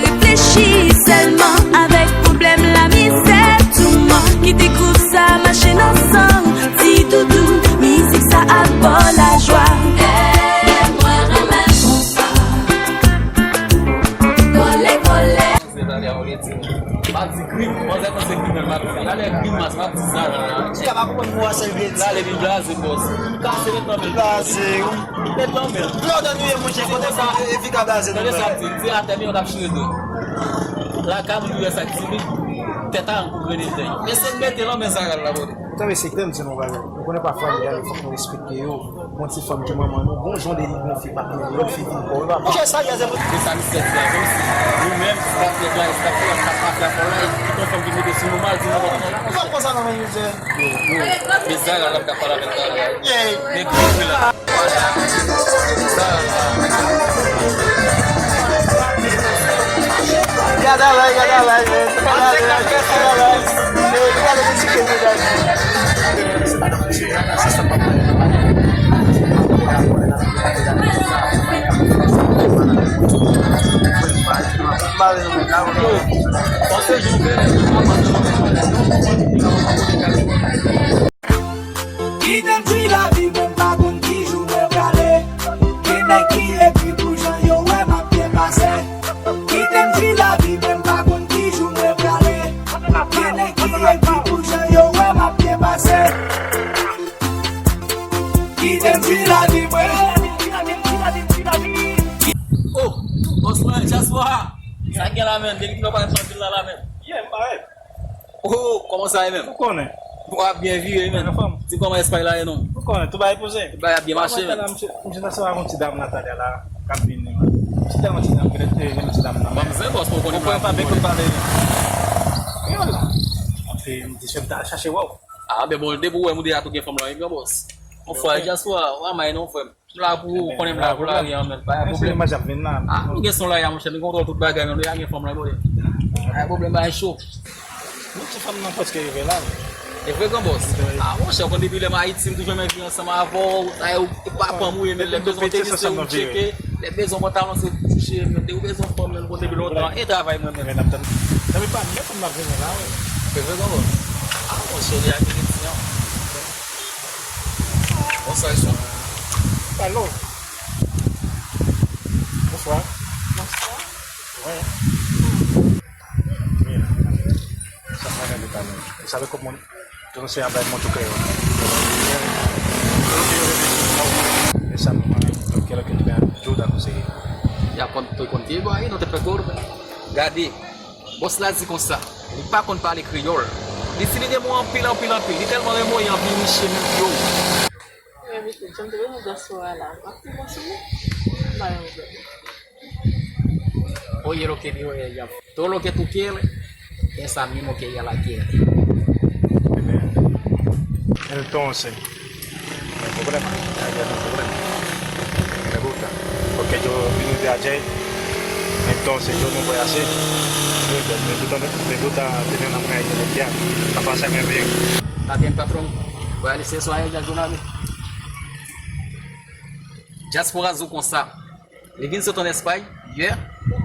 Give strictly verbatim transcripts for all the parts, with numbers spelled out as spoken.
Reflechi sèlman avèk pwoblèm, lamizè, touman. Kite gwoup sa mache nan san w. Ti doudou, mizik sa ap ba w lajwa. Hey, mwen renmen son sa. Kole, kole. Mwen di grim, manzè panse grim, men m ap di. Talè grim mas, m ap di sa la. Ti a pa konprann mo a sa vle di. Talè li blaze, bòs. Kase met nan men. Blaze, wi. Met nan men. Lòd nou ye, monchè, kote sa, e fi ka blaze nou. Tande sa m di, m di atè mi, yo t ap chire do. Lakay moun ki wè sa k di li, tèt a ankougre dedan. Mesye, mete nan men Zara la, bòs. Ou tande se klè m di nou bagay. Ou konnen pafwa, medam, fòk nou respekte yo. Yon ti fanm ki manman nou, bon jan de li, bon fi pa gen lòt fi vin kò, e pa bon. Monchè, sa, y a zè. Se sa misye di a, kòmsi nou menm, staff nèg la, staff la, staff mafya fò la, e tout yon fanm ki mete sou nou mal, di nou konsa. Pa konsa non, men mizè. Yo, yo, men Zara la, m ka pale avèk Zara la. Yeah. Men gri la. Gade alay, gade alay, men. Gade alay, gade alay. Men, gade mizik yo, medam. Kite m di lavi, mwen pa konn ki jou mwen prale. Gen nèg ki ekri pou jan yo wè m ap byen pase. Kite m di lavi, mwen pa konn ki jou mwen prale. Gen nèg ki ekri pou jan yo wè m ap byen pase. Kite m di lavi mwen. Oh, bòs mwen, Diaspora. Sa gen la, menm? Depi kilè w parèt nan vil la, la, menm? Yeah, m parèt. Oh, kòman sa ye menm? Ou konnen. Ou ap byen vire menm. Anfòm. Di kòman Espay la ye non? Ou konnen, tout bagay poze. Tout bagay ap byen mache menm. Mwen la, msye, msye Diaspora, yon ti dam nan talè la, k ap vini. Ti dam, ti dam, petèt, eh, yon ti dam nan. Ban m zen, bòs, pou w konnen. Ou konnen pa byen konn pale. Kreyòl la. Anfin, m di, se m ta chache wè w. Ah, ben bon, depi w wè m ou deja tou gen fanm la, wi, gran bòs. Mon frè, Diaspora, w a may non, frè m. M la pou ou, konnen m la pou lari an, men pa gen pwoblèm. Menm si imaj ap vin la. Ah, nou gen son lari a, monchè, nou kontwòl tout bagay, men nou deja gen fanm la, bòs. Pa gen pwoblèm, bagay cho. Nou ti fanm nan prèske rive la, wi. E vre, gran bòs? Ah, monchè, ou konn depi lè m Ayiti, m toujou renmen viv ansanm avè w. Sa yo, e pa fanm ou ye, men lè bezwen tenis, se ou m tcheke. Lè bezwen pantalon, se ou m touche, men depi ou bezwen fanm, men nou konn depi lontan. E travay mwen menm. Men n ap tann. Nan men pa, men fanm nan vini la, wi. E vre, gran bòs? Ah, monchè, li ak Ayiti an. Bonswa, Ison. Alo. Bonswa. Bonswa. Wi. Wi. Sa va, gade kanmenm. Ou save kòman, tout se yon bay mwen tou kreyòl. E sa, ok, ok, ok, Jouda konseye. Ya konn, te konn ki bò, nou te fè gòl. Gade. Bòs la di konsa, li pa konn pale kreyòl. Li di li renmen w anpil, anpil, anpil. Li tèlman renmen w, li anvi niche menm yo. Envite, jan m te bezwen Diaspora la, m ap tou bon sou li. M pa gen pwoblèm. Oye lo que dijo ella. Todo lo que tú quieres, esa mismo que ella la quiere. Entonces, No hay problema. Allá no hay problema. Me gusta. Porque yo vine de ayer. Entonces yo no voy así. Me gusta, me gusta tener una mujer allá. La pasarme bien. Está bien, patrón. Voy a decir eso a ella de una vez. Diaspora di w konsa. Li vin sot ann Espay yè,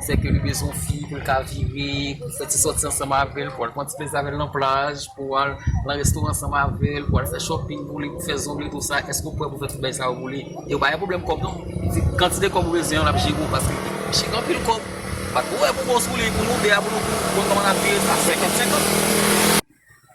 sèke li bezwen yon fi pou l ka vire, pou fè ti sòti ansanm avè l, pou al pran ti plezi avè l nan plaj, pou al nan restoran ansanm avè l, pou al fè shopping pou li, pou fè zong li, tou sa. Èske w prè pou fè tout bagay sa yo pou li? E yo pa gen pwoblèm kòb non. Li di kantite kòb ou bezwen an, l ap jere w, paske li chik anpil kòb. Pa t pou wè pou bon sou li, pou nou de a, pou nou, pou konn kòman n ap jere sa, senkant senkant.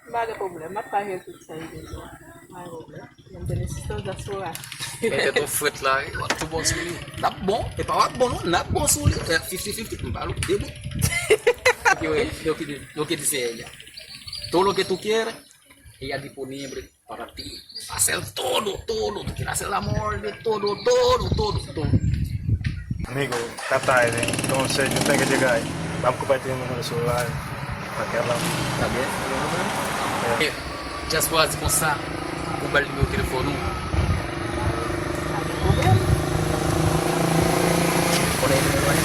M pa gen pwoblèm, m ap pale tout sa li bezwen. M pa gen pwoblèm. Mwen te nesesite diaspora. Mete tò frèt la, w ap tou bon sou li. N ap bon, e pa w ap bon non, n ap bon sou li. Eh, fifty fifty, m pa loup de bout. Ok, ok, lo que di-, lo que dice ella. Todo lo que tú quieres, ella disponible para ti. Hacer todo, todo, tú quieres hacer el amor de todo, todo, todo, todo. Amigo, tata, entonces yo tengo que llegar. Vamos a compartir un número de celular. Para que hablamos. Está bien. Eh, Diaspora di konsa, ou ba l nimewo telefòn ou. Pa gen pwoblèm. Konnen nimewo a.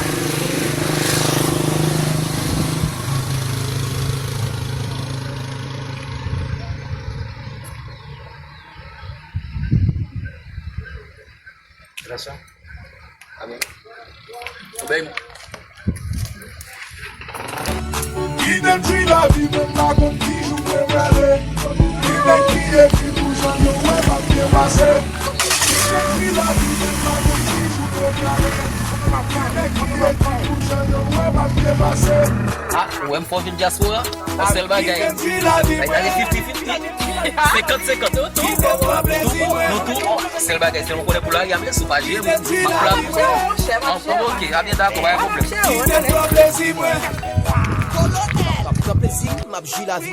Gracias. Amén. Amén. M pa konn ki jou mwen prale. Li menm ki ekri pou jan yo wè m ap byen pase. Li menm ki lavi, men m pa konn ki jou mwen prale. Li menm ki ekri pou jan yo wè m ap byen pase. Ah, ou wè m fò vin dyaspora? Yon sèl bagay. Li menm ki lavi, men fifty fifty. Senkant senkant. Nou tou, nou tou, nou tou. Sèl bagay, se yon konnen pou lari a, men si w pa jere m, m ap la. An, an, ok, a byen dakò, pa gen pwoblèm. Kite pran plezi mwen. Pran plezi, m ap jwi lavi.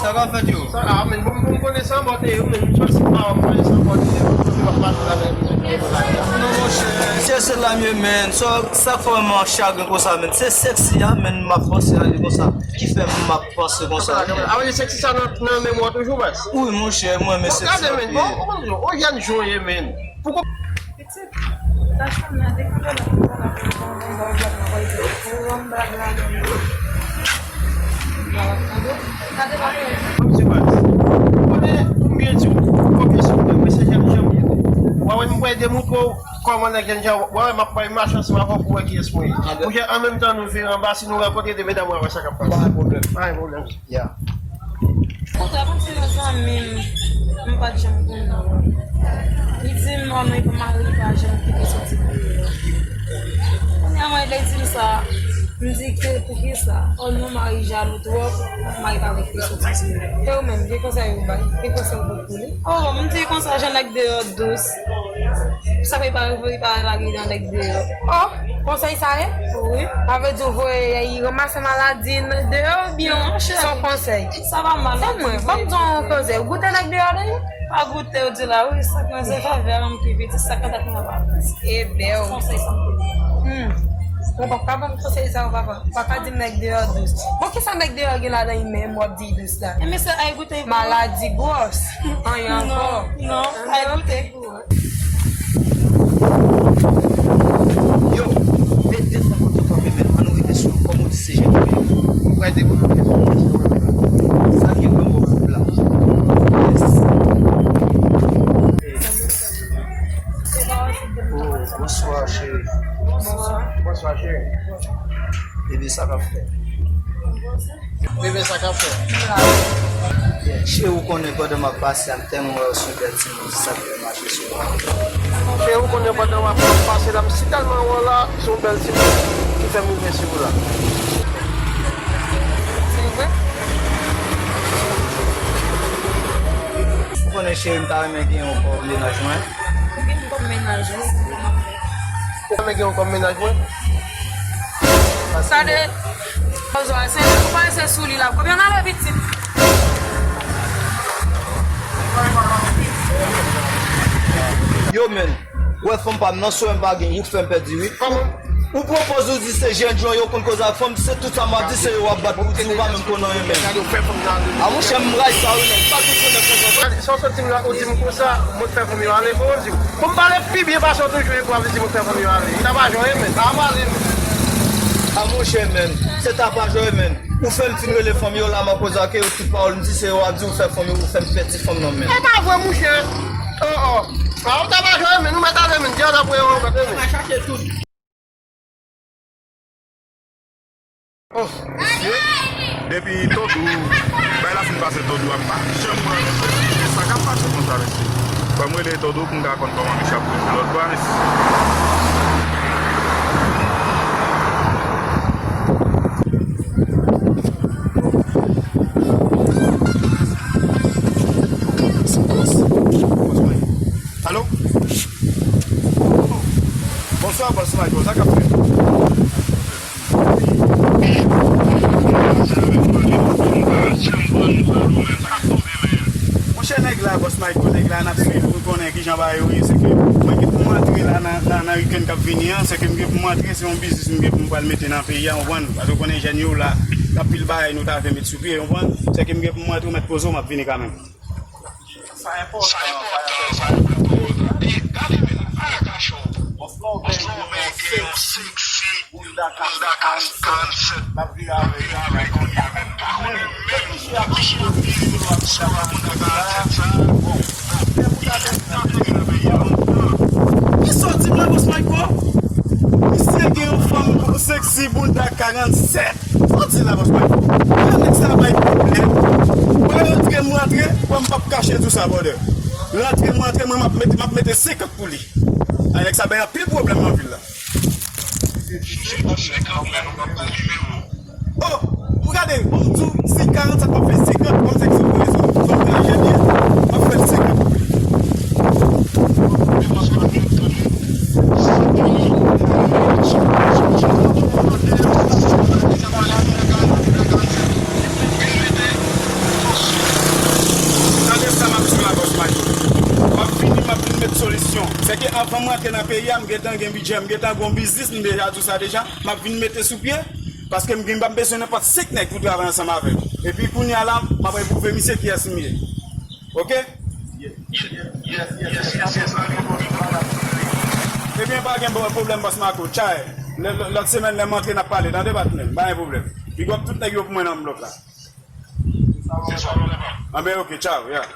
Sa va fèt yo? Sa, ah, men bon, bon, konnen sa, mwen te yo, men m sòti pa, mwen, sa, mwen te yo, mwen pa pale avèk. Non, monchè, se, se la m ye, men. Sa, sa k fè m an chagren konsa, men. Se sexy a, men, m ap panse a li konsa. Ki fè m ap panse konsa. Avan li sexy sa nan, nan memwa toujou, baz. Wi, monchè, mwen renmen sexy anpil. Bon, gade, men, bon, on jèn jan w ye, men. Pitit, tach fanm nan, depi lè l ap pale avè m, bon, bon, blag la, blag la, blag la, blag la. Gade pa fè. Mwen se baz. Ou konnen, pou m byen di w, konbyen sou mwen, mwen se jèn jan m ye. Ou pa wè m pral demontre w kòman nèg jèn jan, w a wè m ap pral mache ansanm avè w pou w wè kiyès mwen ye. Monchè, an menm tan nou vire anba, si nou rankontre de medam, w a wè sa k ap pase. Pa gen pwoblèm. Pa gen pwoblèm. Ya. Kontrè, konn se yon zanmi m, m pa t janm konnen. Li di m, oh, non, li pa mari, li pa janm kite soti pou li. Kounye a, mwen, lè l di m sa, m di ke poukisa? Oh, non, mari jalou twòp, mari pa vle kite soti pou li. E ou menm, gen konsèy ou bay? Gen konsèy ou pot pou li? Oh, m di konsa, jan nèg deyò dous. Sa fè pa, pa lage nan nèg deyò. Oh, konsèy sa ye? Wi. Sa vle di w voye ranmase maladi deyò oubyen se yon konsèy? Sa pa mal. Ban mwen, ban m di w yon konsèy. Ou goute nèg deyò deja? Pa goute, ou di la, wi, sa k nan se favè a, m pi piti, sa k nan tèt mwen pa piti. E bèl. Konsèy sa m te di. Hmm. Bon, papa, ban m konsèy sa yo, papa. Papa di m nèg deyò dous. Bon, kisa nèg deyò gen ladan li menm, w ap di dous la? E mesye, ay goute. Maladi gwòs. Anyen ankò. Non, non, ay goute. Yo, mete fon kote w kanpe, men ann nou rete sou, kòm ou di se jèn yo ye. Ou pral demontre sa gen granmoun la. Yes. Oh, bonswa, cheri. Bonswa. Bonswa, cheri. Epi sa k ap fèt? Bebe, sa k ap fèt? Cheri, ou konnen pandan m ap pase a, m tèlman wè w se yon bèl timoun, se sa k fè m mache sou ou. Cheri, ou konnen pandan m ap pase la, m si tèlman wè w la, se yon bèl timoun ki fè m rive sou ou la. Se vre? Ou konnen, cheri, m ta renmen gen yon kòb mennaj mwen. Ou gen kòb mennaj ou? Ou renmen gen yon kòb mennaj mwen? Gade, se ou pa se sou li la. Konbyen nan le pitit? Yo, men, wè fanm pa m nan, sou m pa gen, ou k fè m pèdi, wi. Kòman? Ou pran pòz ou di se jènjan yo konn koze ak fanm, se tout sa m ap di, se yo w ap bat pou di ou pa menm konn anyen menm. A monchè, m ray sa wi, nèg pa konn konnen konsa. Sa w sot di m la, ou di m konsa, mwen fè fanm yo ale, bon, ou di m. Pou m pale pi byen pase w toujou, epi w ap di m ou fè fanm yo ale. Tapajan w ye, men. Tapajan w ye, men. A monchè, men. Se tapajan w ye, men. Ou fè m fin rele fanm yo la, m ap koze ak yo, tout pawòl m di, se yo w ap di ou fè fanm yo, ou fè m pèdi fanm nan, men. E pa vre, monchè. Oh, oh. A, ou tapajan w ye, men. Ou mèt ale, men. Di a dapre yo, men. Mwen chache tout. Oh, mesye, depi Todou, bay la fin pase Todou a pa janm pran. Sa k ap pase konsa, mesye? Ban m rele Todou pou m ka konn kòman misye ap toujou lòt bwa, mesye. Alo? Bonswa, bòs Michael, sa k ap fèt? Monchè, nèg la, bòs Michael, nèg la, n ap swiv pou konnen kijan bagay yo ye. Se ke mwen gen pou m antre la nan, nan, nan wikenn k ap vini an. Se ke m gen pou m antre, se yon biznis m gen pou m pral mete nan peyi a, w konprann? Paske w konnen jèn yo la, gen anpil bagay nou ta vle met sou pye, w konprann? Se ke m gen pou m antre, w mèt poze w, m ap vini kanmenm. Sa enpòtan, sa enpòtan. E, gade, men, ala kachòt. Bòs Mòbèl gen yon seksi bounda karannsèt. L ap vire avè l kounye a, men m pa konnen menm si l ap vire sou bounda karannsèt sa. Bon, bon, li ap tanpe nan peyi a lontan. Kisa w di m la, bòs Michael? Misye gen yon fanm seksi bounda karannsèt. Sa Sa w di la, bòs Mike? Wè nèg sa bay pwoblèm. Wè rantre m rantre, wè m p ap kache tou sa, brother. Rantre m rantre, mwen m ap mete, m ap mete senkant pou li. A, nèg sa bay anpil pwoblèm nan vil la. Oh, ou gade, bon, m di w, si karannsèt m ap fè senkant, kòm se ki se pou rezon, zòn trajè byen, m ap fè l senkant pou li. Tande sa m ap di w la, bòs Mike. M ap vini, m ap vin met solisyon. Sèke avan m rantre nan peyi a, m gentan gen bidjè, m gentan gen yon biznis, m deja di w sa deja. M ap vin mete sou pye, paske m gen, m p ap bezwen nenpòt senk nèg pou travay ansanm avè m. Epi kounye a la, m ap repwouve misye kiyès m ye. Oke? Ebyen, pa gen pwoblèm, bòs Marco. Tchay. Lè, lè, lòt semèn, lè m antre, n ap pale. Tande, patnè m. Pa gen pwoblèm. Big up tout nèg yo pou mwen nan blòk la. Anben, oke, tchaw, yeah.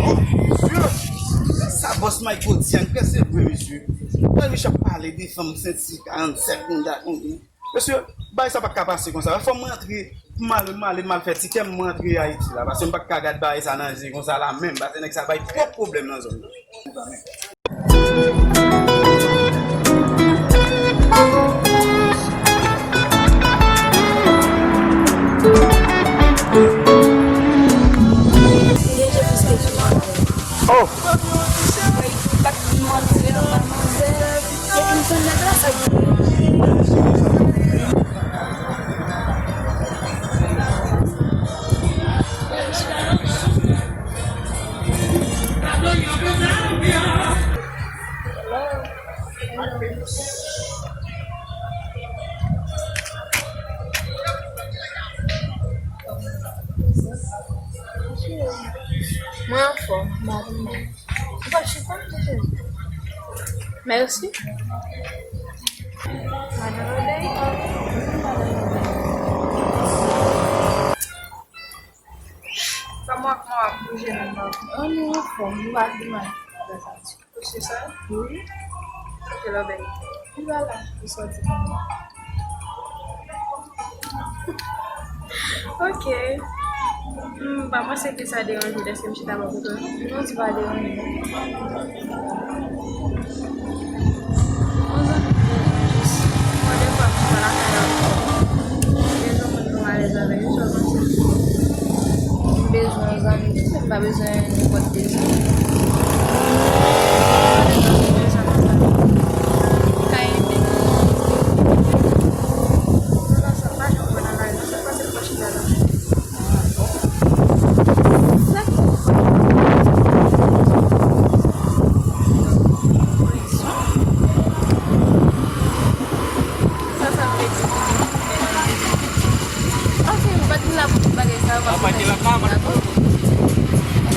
Oh, mesye! Sa bòs Mike di a, m kwè se vre, mesye. Wè, Rich ap pale de fanm senti karannsèt, konda, konda. Mesye, bagay sa pa t ka pase konsa. Fò m rantre, m ale, m ale, m al fè ti kè m, m rantre Ayiti la. Paske m pa t ka gad bagay sa nan je konsa la menm. Paske nèg sa bay twòp pwoblèm nan zòn nan. Oh! Mwen anfòm, m pa vin mal. Ou pa chita, cheri? Mèsi. Madan Lode. Kòman, kòman w ap bouje menm nan? An nou anfòm, nou pa vin mal. Ou se sa? Wi. Kote lòbèy? Li pa la, li sòti. Ok. M pa panse ke sa deranje w dèske m chita bò kote w non. Non, se pa deranje. Yon zanmi m bezwen jis. Mwen, defwa, m chita lakay la. M bezwen moun pou m alèz avè l, sa w panse? M bezwen yon zanmi tou, men m pa bezwen nenpòt de zanmi. Mwen bezwen zanmi sa. Ki ka ede m. Non, non, sa pa janm bon nan lavi, non, se pa se pwòch la. Sa, sa vle di ki gen pwoblèm nan vi. Ok, ou pa t vin la pou tout bagay sa yo, paske ou pa t vin la pou.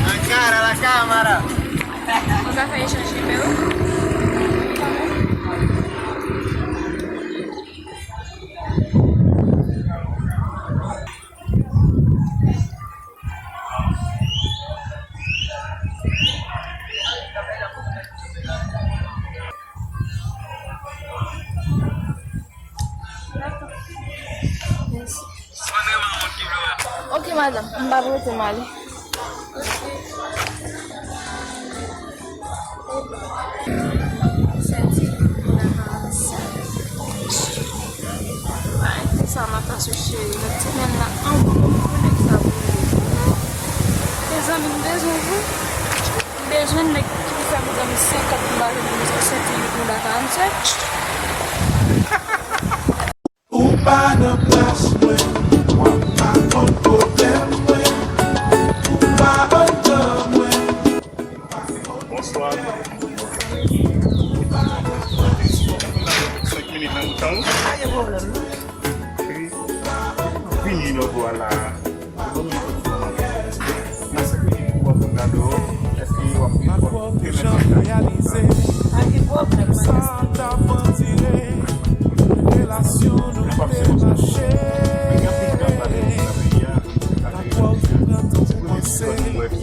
La cara, la cámara. Ou ka fè echanj nimewo? Ok, madanm, m p ap rete, m ale. Sèti pou la karannsèt. Ay, sa m ap pase cheri. Lòt semèn la, anpil pou nèg sa boule. Mezanmi, m bezwen vou. M bezwen nèg ki pou fè m zanmi senkant pou m pa jwenn sèti pou la karannsèt. Ou pa nan plas mwen, w ap pa konn pwoblèm mwen. Ou pa anndan mwen. Bonswa. Senk minit nan mitan. Pa gen pwoblèm, non. Cheri, vini nan bò a la. Nan senk minit pou w ap fè kado, èske w ap gen twòp pwoblèm? Pa gen pwoblèm, madanm. Relasyon nou te mache. Gen anpil tan m pa te vin nan peyi a. Se premye ti kòd m wè ki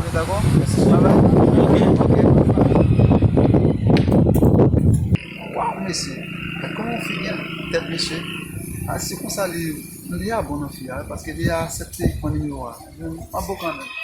Dakò? Mèsi. Bye bye. Ok. Waw, mesye. Gad kòman yon fi gen tèt, mesye. A, se konsa li, li a bon nan fi a, paske li a aksepte pran nimewo a. M ap bon kanmenm.